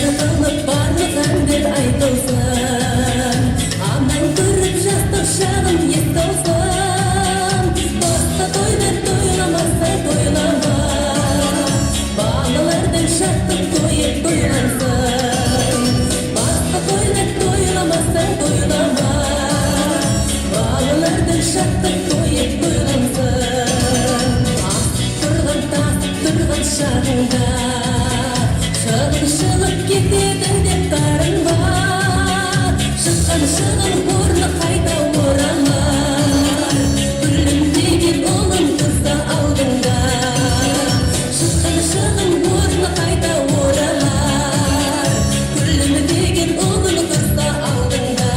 Қылып барлық әндер айтылсын, анаң көріп жастық шағын еске алсын. Басқа тойды тойламасаң, тойлама, балалардың шаттық тойы тойлансын. Басқа тойды тойламасаң, тойлама, балалардың шаттық тойы тойлансын. Асып тұрған, тасып тұрған шағыңда шығын шығып кетеді деп тарынба, шыққан шығын орны қайта оралар, күлімдеген ұлың тұрса алдыңда. Шыққан шығын орны қайта оралар, күлімдеген ұлың тұрса алдыңда.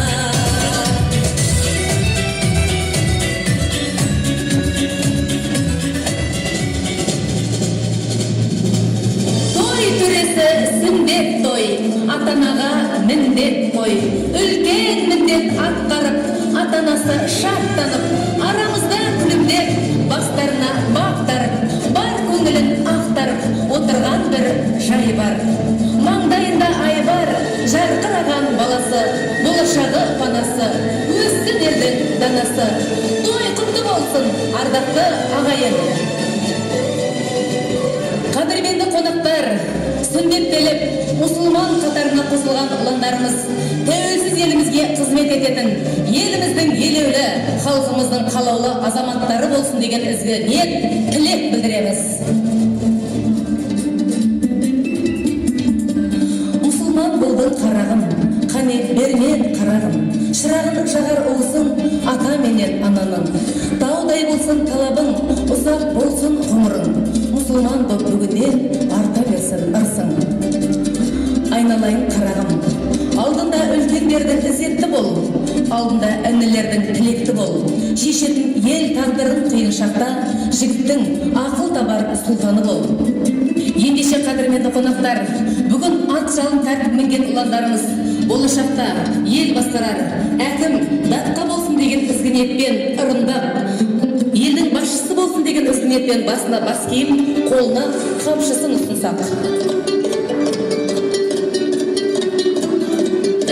Той төресі, сүндет той, ата анаға міндет қой. Үлкен міндет атқарып, ата анасы шаттанып, арамызда күлімдеп, бастарына бақ дарып, бар көңілін ақтарып отырған бір жай бар. Маңдайында ай бар, жарқыраған баласы, болашағы, панасы, өссін елдің данасы. Той құтты болсын, ардақты ағайын! Қадірменді қонақтар, сүндеттеліп, мұсылман қатарына қосылған ұландарымыз тәуелсіз елімізге қызмет ететін, еліміздің елеулі, халқымыздың қалаулы азаматтары болсын деген ізгі ниет, тілек білдіреміз. Мұсылман болдың, қарағым, қане, бермен, қарағым. Шырағын жағар ұлысың ата менен ананың. Таудай болсын талабың, ұзақ болсын ғұмырың. Мұсылман боп бүгіннен арта берсін ырысың. Айналайын қарағым, алдында үлкендердің ізетті бол, алдында інілердің тілекті бол. Шешетін ел тағдырын қиын шақта жігіттің ақыл табар сұлтаны бол. Ендеше, қадірменді қонақтар, бүгін ат жалын тартып мінген ұландарымыз болашақта ел басқарар әкім, датқа болсын деген ізгі ниетпен ырымдап, елдің басшысы болсын деген ізгі ниетпен басына бас киім, қолына қамшысын ұсынсақ.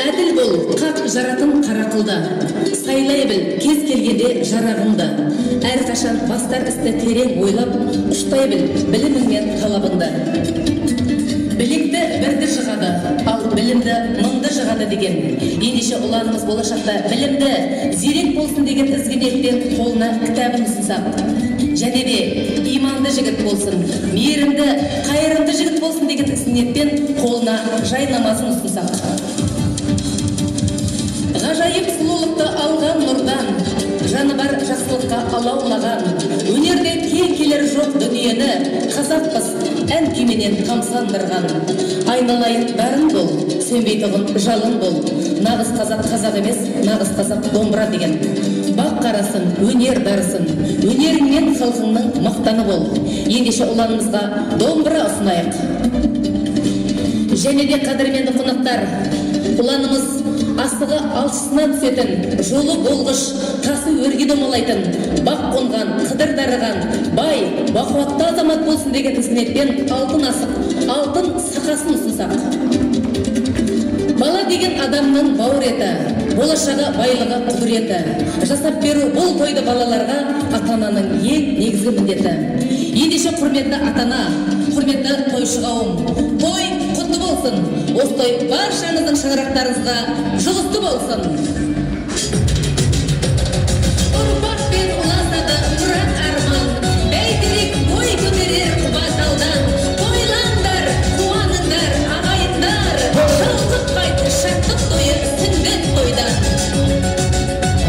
Әділ бол, қақ жаратын қара қылды, сайлай біл кез келгенде жарағыңды. Әрқашан бастар істі терең ойлап, ұштай біл білімің мен талабыңды. Білекті бірді жығады, ал білімді мыңды жығады деген. Ендеше, ұланымыз болашақта білімді, зерек болсын деген ізгі ниетпен қолына кітабын ұсынсақ. Және де иманды жігіт болсын, мейірімді, қайырымды жігіт болсын деген ізгі ниетпен қолына жай намазын ұсынсақ. Ғажайып сұлулықты алған нұрдан, жаны бар жақсылыққа алаулаған, өнерде тең келер жоқ дүниені қазақпыз ән күйменен тамсандырған. Айналайын, дарын бол, сөнбейтұғын жалын бол. Нағыз қазақ қазақ емес, нағыз қазақ домбыра деген. Бақ қарасын, өнер дарысын, өнеріңмен халқыңның мақтаны бол. Ендеше, ұланымызға домбыра ұсынайық. Және де, қадірменді қонақтар, ұланымыз асығы алшысынан түсетін, жолы болғыш, тасы өрге домалайтын, бақ қонған, қыдыр дарыған, бай, бақуатты азамат болсын деген ізгі ниетпен алтын асық, алтын сақасын ұсынсақ. Бала деген адамның бауыр еті, болашағы, байлығы, құдіреті. Жасап беру бұл тойды балаларға ата ананың ең негізгі міндеті. Ендеше, құрметті ата ана, құрметті тойшы қауым, той құтты болсын! Осы той баршаңыздың шаңырақтарыңызға жұғысты болсын! Ұрпақпен ұласады мұрат, арман, бәйтерек бой көтерер құба талдан. Тойлаңдар, қуаныңдар, ағайындар, жалқытпайды шаттық тойы сүндет тойдан.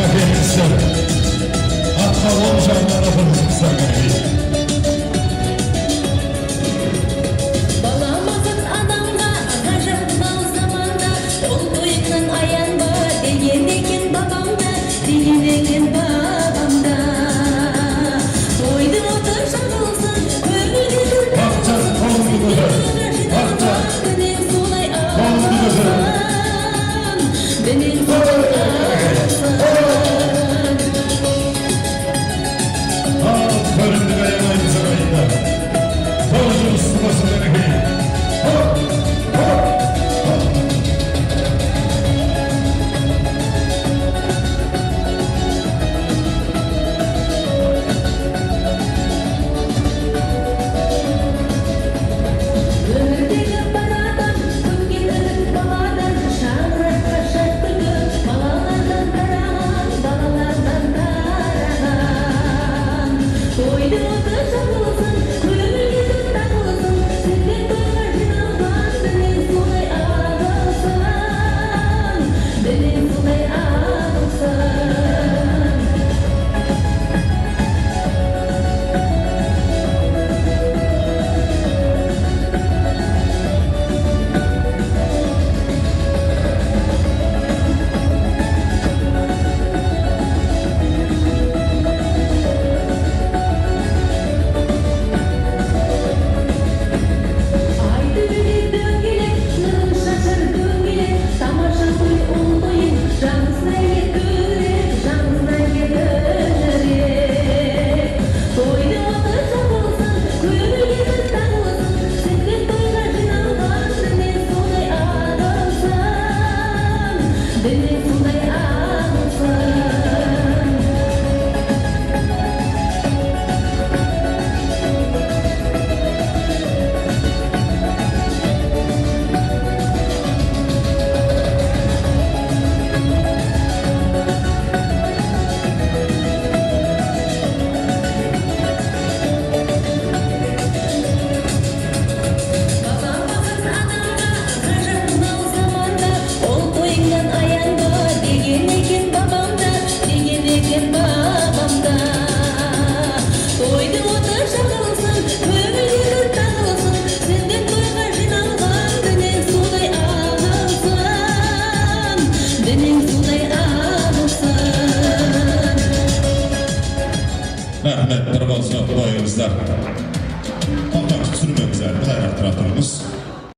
Әкеліңіздер, атқа оң жағынан отырыңыздар, мінекей. Бала бақыт адамға, ғажап мынау заманда. Ұл тойыңнан аянба деген екен. Рахмет, бір қол соғып қойыңыздар. Тоқтаңыз, түсірмеңіз әлі, былайырақ тұра тұрыңыз.